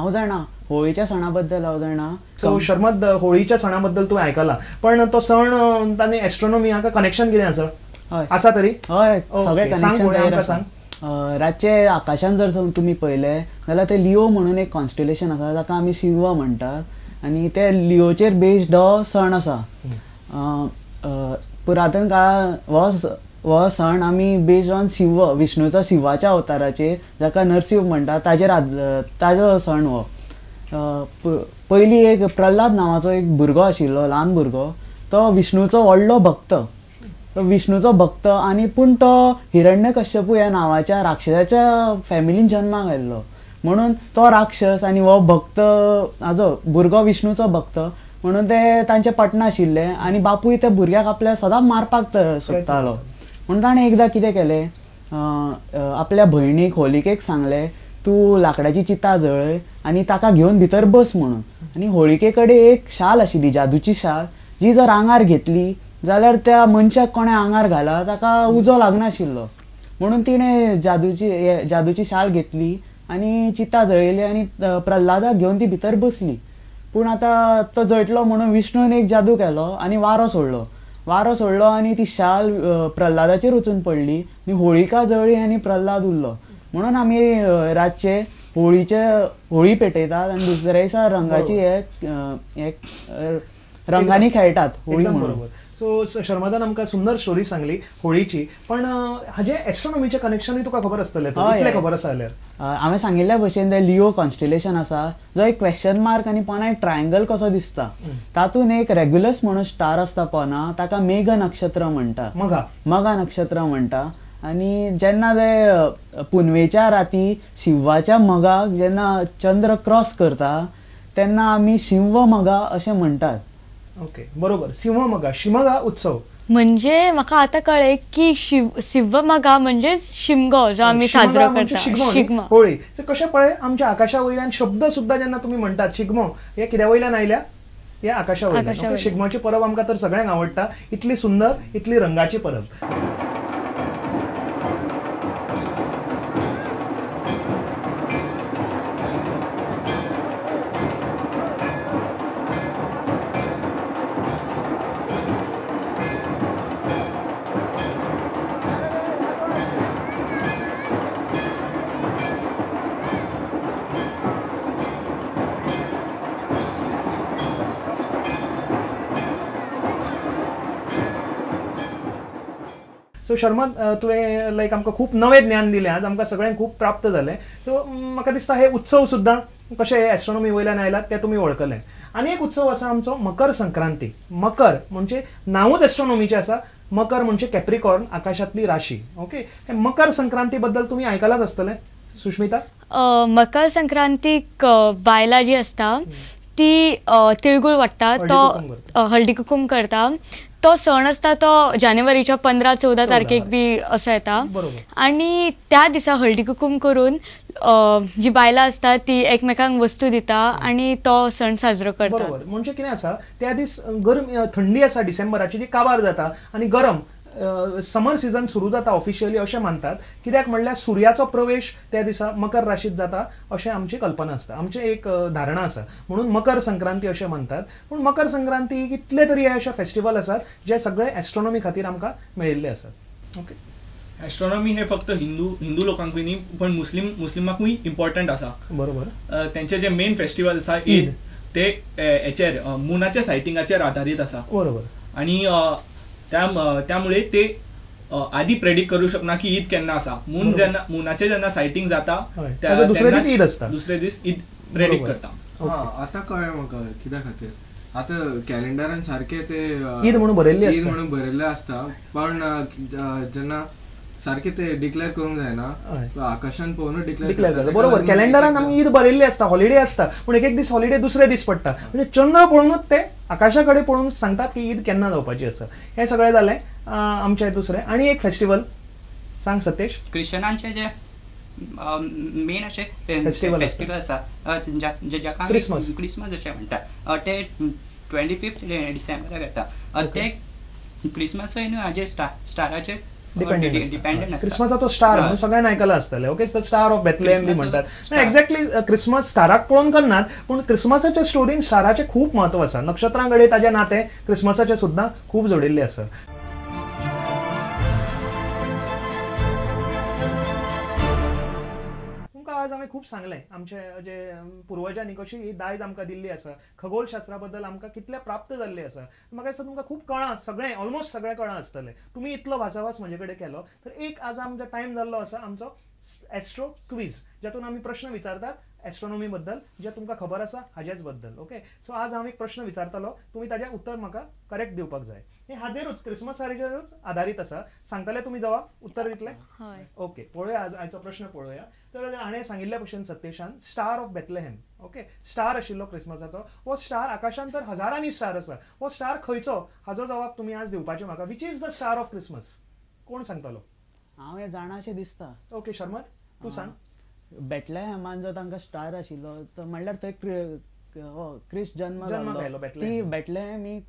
हांव जाणा होळीच्या सणा बद्दल हांव जाणा. सो शर्मद, होळीच्या सणा बद्दल तुवें आयकला, पण तो सण आनी एस्ट्रोनॉमी हाका कनेक्शन कितें आसा? हय आसा तरी? हय, सगळें कनेक्शन आसा. रातचे आकाशान जर तुमी पळयलें जाल्यार ते लिओ म्हणून एक कॉन्स्टिलेशन आसा, ताका आमी सिंह म्हणटात आनी ते लिओचेर बेस्ड हो सण आसा. पुरातन काळार हो सण आमी बेस्ड ऑन शिव, विष्णूचो शिवाच्या अवताराचेर, जाका नरसिंह म्हणटात, ताजेर ताजो सण हो. पयलीं एक प्रल्हाद नांवाचो एक भुरगो आशिल्लो, ल्हान भुरगो, तो विष्णूचो व्हडलो भक्त, तो विष्णूचो भक्त आनी पूण तो हिरण्यकश्यपू ह्या नांवाच्या राक्षसाच्या फॅमिलीन जन्माक आयिल्लो. म्हणून तो राक्षस आनी हो भक्त हाजो भुरगो विष्णूचो भक्त म्हणून ते तांचे पटनाशिल्ले आनी बापूय त्या भुरग्याक आपल्या सदांच मारपाक सोदतालो. म्हणून ताणें एकदां कितें केलें, आपल्या भयणीक होलिकेक सांगलें, तूं लांकडाची चिता जळय आनी ताका घेवन भितर बस म्हणून. आनी होळिके कडेन एक शाल आशिल्ली, जादूची शाल, जी जर आंगार घेतली जाल्यार त्या मनशाक कोणें आंगार घाला ताका उजो लागनाशिल्लो. म्हणून तिणें जादूची शाल घेतली आनी चिता जळयली आनी प्रल्हादाक घेवन ती भितर बसली. पूण आतां तो जळटलो म्हणून विष्णून एक जादू केलो आनी वारो सोडलो. वारो सोडलो आनी ती शाल प्रल्हादाचेर वचून पडली आनी होळिका जळ्ळी आनी प्रल्हाद उरलो. म्हणून आमी रातचे होळी पेटयतात आनी दुसऱ्या दिसा रंगाची हे रंगांनी खेळटात होळी म्हणून. सो शर्मदान आमकां सुंदर स्टोरी सांगली होळीची, पण हाजे एस्ट्रोनॉमीचें कनेक्शनूय तुका खबर आसतलें, इतलें खबर आसा जाल्यार. हांवें सांगिल्ल्या भशेन ते लिओ कॉन्स्टिलेशन आसा, जो एक क्वेश्चन मार्क आनी पोना एक ट्रायंगल कसो दिसता, तातूंत एक रेग्युलस म्हणून स्टार आसता पोना, ताका मेघ नक्षत्र म्हणटा, मघा नक्षत्र म्हणटा. आनी जेन्ना ते पुनवेच्या राती शिवाच्या मगाक जेन्ना चंद्र क्रॉस करता तेन्ना आमी शिंव मगा अशें म्हणटात. ओके, बरोबर. सिंहमगा, शिमगा उत्सव म्हणजे म्हाका आतां कळ्ळें की शिवमगा म्हणजे शिमगो जो आमी साजरो करता, शिगमो, होळी. कशें पळय आमच्या आकाशा वयल्यान शब्द सुद्दां जेन्ना तुमी म्हणटात शिगमो, हे कित्या वयल्यान आयल्या? हे आकाशा वयल्यान. शिगमोची परब आमकां तर सगळ्यांक आवडटा, इतली सुंदर, इतली रंगाची परब. सो शर्मद, तुवें लायक आमकां खूब नवें ज्ञान दिलें आज, आमकां सगळ्यांक खूब प्राप्त जालें. सो म्हाका दिसता हे उत्सव सुद्दां कशे हे एस्ट्रोनॉमी वयल्यान आयलात ते तुमी वळखले. आनी एक उत्सव आसा आमचो मकर संक्रांती. मकर म्हणजे नांवूच एस्ट्रोनॉमीचें आसा, मकर म्हणजे कॅप्रिकॉर्न, आकाशांतली राशी. ओके, हे मकर संक्रांती बद्दल तुमी आयकलाच आसतलें सुष्मिता. मकर संक्रांतीक बायलां जी आसता ती तिळगुळ वाडटा, तो हळदी कुकूम करता. तो सण आसता तो जानेवारीच्या 15-14 तारखेक बी असो येता. आनी त्या दिसा हळदी कुकूम करून जी बायलां आसता ती एकमेकांक वस्तू दिता आनी तो सण साजरो करता. बरोबर. म्हणजे कितें आसा, त्या दीस गरम थंडी आसा डिसेंबराची, जी काबार जाता आनी गरम समर सिजन सुरू जाता ऑफिशियली अशें मानतात. कित्याक म्हणल्यार सुर्याचो प्रवेश त्या दिसा मकर राशीत जाता अशें आमची कल्पना आसता, आमचें एक धारणा आसा, म्हणून मकर संक्रांती अशें मानतात. पूण मकर संक्रांती कितले तरी अशे फेस्टिवल आसात जे सगळे एस्ट्रोनॉमी खातीर आमकां मेळिल्ले आसात. ओके, एस्ट्रोनॉमी हे फक्त हिंदू लोकांकूय न्ही पण मुस्लिमांकूय इम्पॉर्टंट आसा. बरोबर. तेंचे जे मेन फेस्टिवल आसा ईद, ते हेचेर मुनाच्या सायटिंगाचेर आधारीत आसा. बरोबर. आनी त्यामुळे ते आधी प्रेडिक्ट करू शकना की ईद केन्ना आसा. मून जेन्ना मुनाचे जेन्ना सायटिंग जाता दुसरे दीस ईद आसता, दुसरे दीस ईद प्रेडिक्ट करता. आतां कळ्ळें म्हाका कित्या खातीर आतां कॅलेंडरान सारकें ते ईद म्हणून बरयल्लें, ईद म्हणून बरयल्लें आसता, पण जेन्ना सारकें ते डिक्लेअर करूंक जायना, आकाशान पळोवन डिक्लेअर करता. बरोबर. कॅलेंडरान आमी ईद बरयल्ली आसता, हॉलिडे आसता, पूण एक एक दीस हॉलिडे दुसरे दीस पडटा. म्हणजे चंद्र पळोवनूच ते आकाशा कडेन पळोवनूच सांगतात की ईद केन्ना जावपाची आसा. हें सगळें जालें आमचें दुसरें. आनी एक फेस्टिवल सांग सतेश. क्रिश्चनांचे जे मेन अशें फेस्टिवल आसा जाका क्रिसमस, क्रिसमस अशें म्हणटा, ते 25 डिसेंबराक येता. ते क्रिसमसूय न्हू हाजेर स्टाराचेर डिपेंडंट. क्रिसमसाचो स्टार म्हणून सगळ्यांनी आयकलां आसतलें. ओके, स्टार ऑफ बेथलेहम बी म्हणटात. एक्झॅक्टली क्रिसमस स्टाराक पळोवन करनात, पूण क्रिसमसाच्या स्टोरीन स्टाराचें खूब म्हत्व आसा. नक्षत्रां कडेन ताजें नातें क्रिसमसाचें सुद्दां खूब जोडिल्लें आसा. आज आमी खूब सांगलें आमचे जे पुर्वजांनी कशी ही दायज आमकां दिल्ली आसा, खगोलशास्त्रा बद्दल आमकां कितलें प्राप्त जाल्लें आसा. म्हाका दिसता तुमकां खूब कळ्ळां, सगळें ऑलमोस्ट सगळें कळ्ळां आसतलें. तुमी इतलो भासाभास म्हजे कडेन केलो तर एक आज आमचो टायम जाल्लो आसा आमचो एस्ट्रो क्वीज, जातून आमी प्रश्न विचारतात एस्ट्रोनॉमी बद्दल जे तुमकां खबर आसा हाजेच बद्दल. ओके, सो आज हांव एक प्रश्न विचारतलो, तुमी ताजें उत्तर म्हाका करेक्ट दिवपाक जाय. हें हाजेरूच क्रिसमसाचेरूच आदारीत आसा. सांगतले तुमी जवाब, उत्तर दितले? ओके, पळोवया आज आयचो प्रश्न पळोवया. तर हाणें सांगिल्ल्या भशेन सत्येशान star of Bethlehem, okay, star आशिल्लो क्रिसमसाचो. हो स्टार आकाशांत तर हजारांनी स्टार आसा, हो स्टार खंयचो हाजो जवाब तुमी आज दिवपाचें म्हाका. Which is the star of Christmas? कोण सांगतलो? हांव हें जाणा अशें दिसता. ओके शर्मद, तूं सांग. बेथलेहमान जो तांकां स्टार आशिल्लो तो म्हणल्यार थंय क्रिस्त जन्म जाल्लो. ती बेथलेहम ही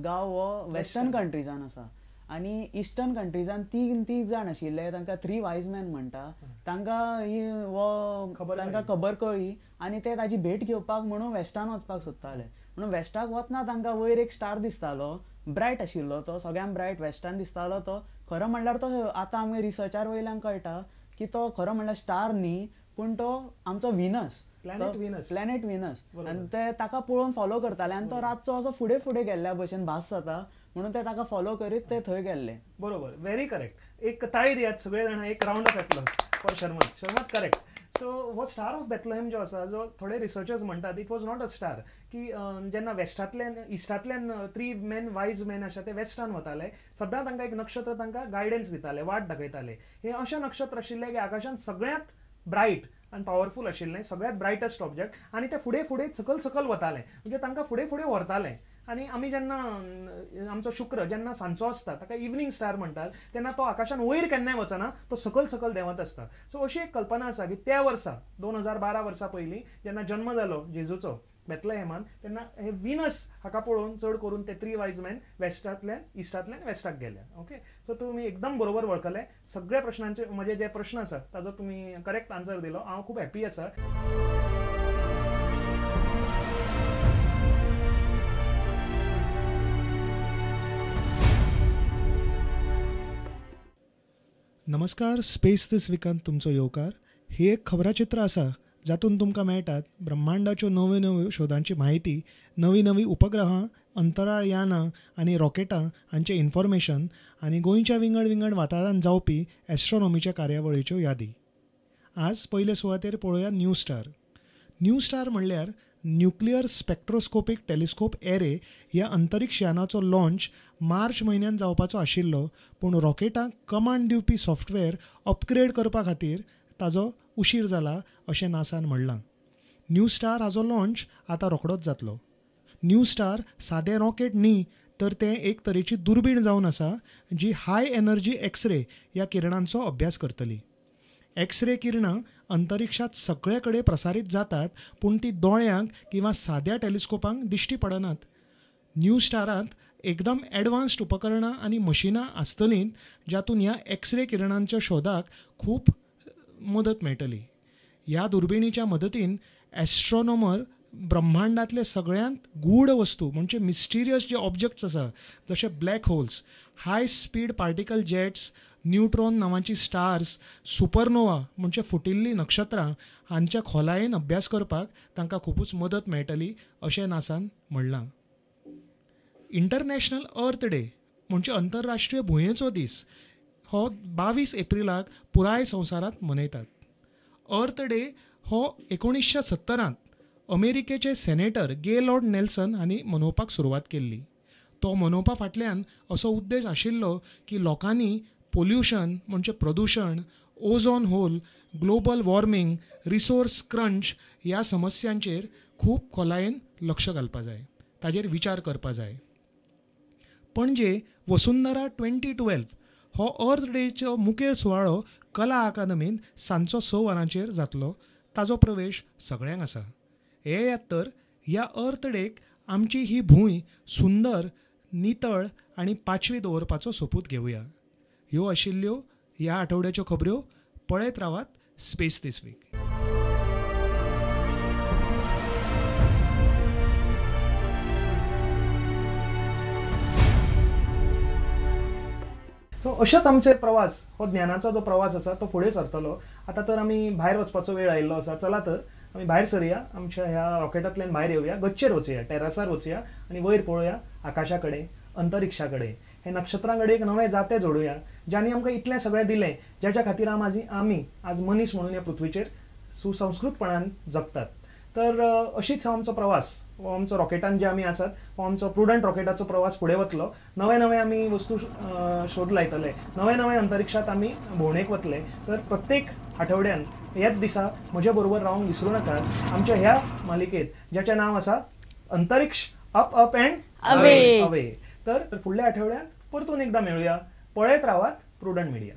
गांव हो वेस्टर्न कंट्रीजान आसा आनी इस्टर्न कंट्रीजान तीन जाण आशिल्ले, तांकां थ्री वायज मॅन म्हणटा. तांकां ही हो तांकां खबर कळ्ळी आनी ते ताजी भेट घेवपाक म्हणून वेस्टान वचपाक सोदताले. म्हणून वेस्टाक वतना तांकां वयर एक स्टार दिसतालो, ब्रायट आशिल्लो तो, सगळ्यांत ब्रायट वेस्टान दिसतालो तो. खरो म्हणल्यार तो आतां आमी रिसर्चार वयल्यान कळटा की तो खरो म्हणल्यार स्टार न्ही, पूण तो आमचो विनस, प्लॅनेट विनस. आनी ते ताका पळोवन फॉलो करताले आनी तो रातचो असो फुडें फुडें गेल्ल्या भशेन भास जाता म्हणून ते ताका फॉलो करीत ते थंय गेल्ले. बरोबर, व्हेरी करेक्ट. एक ताळी दियात सगळे जाण, एक round of applause for Sharmad. Sharmad correct. So हो स्टार ऑफ बेथलेहम जो आसा, जो थोडे रिसर्चर्स म्हणटात it was not a star, की जेन्ना वेस्टांतल्यान इस्टांतल्यान थ्री मॅन वायज मॅन आसा ते वेस्टान वताले, सदां तांकां एक नक्षत्र तांकां गायडन्स दिताले, वाट दाखयताले. हें अशें नक्षत्र आशिल्लें की आकाशांत सगळ्यांत ब्रायट आनी पावरफूल आशिल्लें, सगळ्यांत ब्रायटस्ट ऑब्जेक्ट, आनी ते फुडें फुडें सकल सकल वतालें, म्हणजे तांकां फुडें फुडें व्हरतालें. आनी आमी जेन्ना आमचो शुक्र जेन्ना सांजचो आसता ताका इवनींग स्टार म्हणटात, तेन्ना तो आकाशान वयर केन्नाय वचना, तो सकल सकल देंवत आसता. सो अशी एक कल्पना आसा की त्या वर्सा 2012 वर्सां पयलीं जेन्ना जन्म जालो जेजूचो बेथलेहमान, तेन्ना हे विनस हाका पळोवन चड करून ते थ्री वायज मॅन वेस्टांतल्यान इस्टांतल्यान वेस्टाक गेले. ओके, सो तुमी एकदम बरोबर वळखले सगळ्या प्रश्नांचे, म्हजे जे प्रश्न आसा ताजो तुमी करेक्ट आन्सर दिलो. हांव खूब हॅपी आसा. नमस्कार, स्पेस दीस विकांत तुमचो येवकार. ही एक खबराचित्र आसा जातून तुमकां मेळटात ब्रह्मांडाच्यो नव्यो नव्यो शोधांची म्हायती, नवीं नवीं उपग्रहां, अंतराळ यानां आनी रॉकेटां हांचें इन्फॉर्मेशन आनी गोंयच्या विंगड विंगड वाठारांत जावपी एस्ट्रॉनॉमीच्या कार्यावळीच्यो यादी. आज पयले सुवातेर पळोवया न्यू स्टार. न्यू स्टार म्हणल्यार न्युक्लियर स्पेक्ट्रोस्कोपीक टेलिस्कोप एरे ह्या अंतरिक्ष यानाचो लॉन्च मार्च म्हयन्यान जावपाचो आशिल्लो, पूण रॉकेटांक कमांड दिवपी सॉफ्टवेअर अपग्रेड करपा खातीर ताजो उशीर जाला अशें नासान म्हणलां. न्यू स्टार हाजो लॉन्च आतां रोखडोच जातलो. न्यू स्टार सादें रॉकेट न्ही, तर तें एक तरेची दुर्बीण जावन आसा जी हाय एनर्जी एक्सरे ह्या किरणांचो अभ्यास करतली. एक्सरे किरणां अंतरिक्षांत सगळे कडेन प्रसारीत जातात, पूण ती दोळ्यांक किंवा साद्या टेलिस्कोपांक दिश्टी पडनात. न्यू स्टारांत एकदम एडवान्स्ड उपकरणां आनी मशिनां आसतलीं जातून ह्या एक्सरे किरणांच्या शोधाक खूब मदत मेळटली. ह्या दुर्बिणीच्या मदतीन एस्ट्रॉनॉमर ब्रह्मांडांतले सगळ्यांत गूढ वस्तू म्हणजे मिस्टिरियस जे ऑब्जेक्ट्स आसा, जशे black holes, high speed particle jets, neutron नांवाची स्टार्स, सुपरनोवा म्हणजे फुटिल्लीं नक्षत्रां हांच्या खोलायेन अभ्यास करपाक तांकां खुबूच मदत मेळटली अशें नासान म्हणलां. इंटरनॅशनल अर्थ डे म्हणजे अंतरराष्ट्रीय भुंयेचो दीस हो 22 एप्रिलाक पुराय संवसारांत मनयतात. अर्थ डे हो 1970 अमेरिकेचे सेनेटर गेलॉर्ड नेल्सन हांणी मनोवपाक सुरवात केल्ली. तो मनोवपा फाटल्यान असो उद्देश आशिल्लो की लोकांनी पोल्युशन म्हणजे प्रदुशण, ozone hole, global warming, resource crunch ह्या समस्यांचेर खूब खोलायेन लक्ष घालपा जाय, ताजेर विचार करपा जाय. पणजे वसुंधरा 2012 हो अर्थ डेचो मुखेल सुवाळो कला अकादमींत सांजचो 6 वरांचेर जातलो. ताजो प्रवेश सगळ्यांक आसा. येयात तर ह्या अर्थ डेक आमची ही भूंय सुंदर, नितळ आनी पाचवी दवरपाचो सोपूत घेवया. ह्यो आशिल्ल्यो ह्या आठवड्याच्यो खबऱ्यो. पळयत रावात स्पेस this week. सो अशेंच आमचे प्रवास, हो ज्ञानाचो जो प्रवास आसा तो फुडें सरतलो. आतां तर आमी भायर वचपाचो वेळ आयिल्लो आसा. चला तर आमी भायर सरया, आमच्या ह्या रॉकेटांतल्यान भायर येवया, गच्चेर वचुया, टेरासार वचुया आनी वयर पळोवया आकाशा कडेन, अंतरिक्षा कडेन, हे नक्षत्रां कडेन एक नवें जातें जोडुया ज्यांनी आमकां इतलें सगळें दिलें, ज्याच्या खातीर आमी आज मनीस म्हणून ह्या पृथ्वीचेर सुसंस्कृतपणान जगतात. तर अशीच हो आमचो प्रवास, हो आमचो रॉकेटान जे आमी आसात हो आमचो प्रुडंट रॉकेटाचो प्रवास फुडें वतलो. नवे नवे आमी वस्तू शोध लायतले, नवे नवे अंतरिक्षांत आमी भोंवडेक वतले. तर प्रत्येक आठवड्यान ह्याच दिसा म्हजे बरोबर रावंक विसरूं नाकात आमच्या ह्या मालिकेत, ज्याचें नांव आसा अंतरिक्ष अप अप अँड अवे. तर फुडल्या आठवड्यांत परतून एकदां मेळुया. पळयत रावात प्रुडंट मिडिया.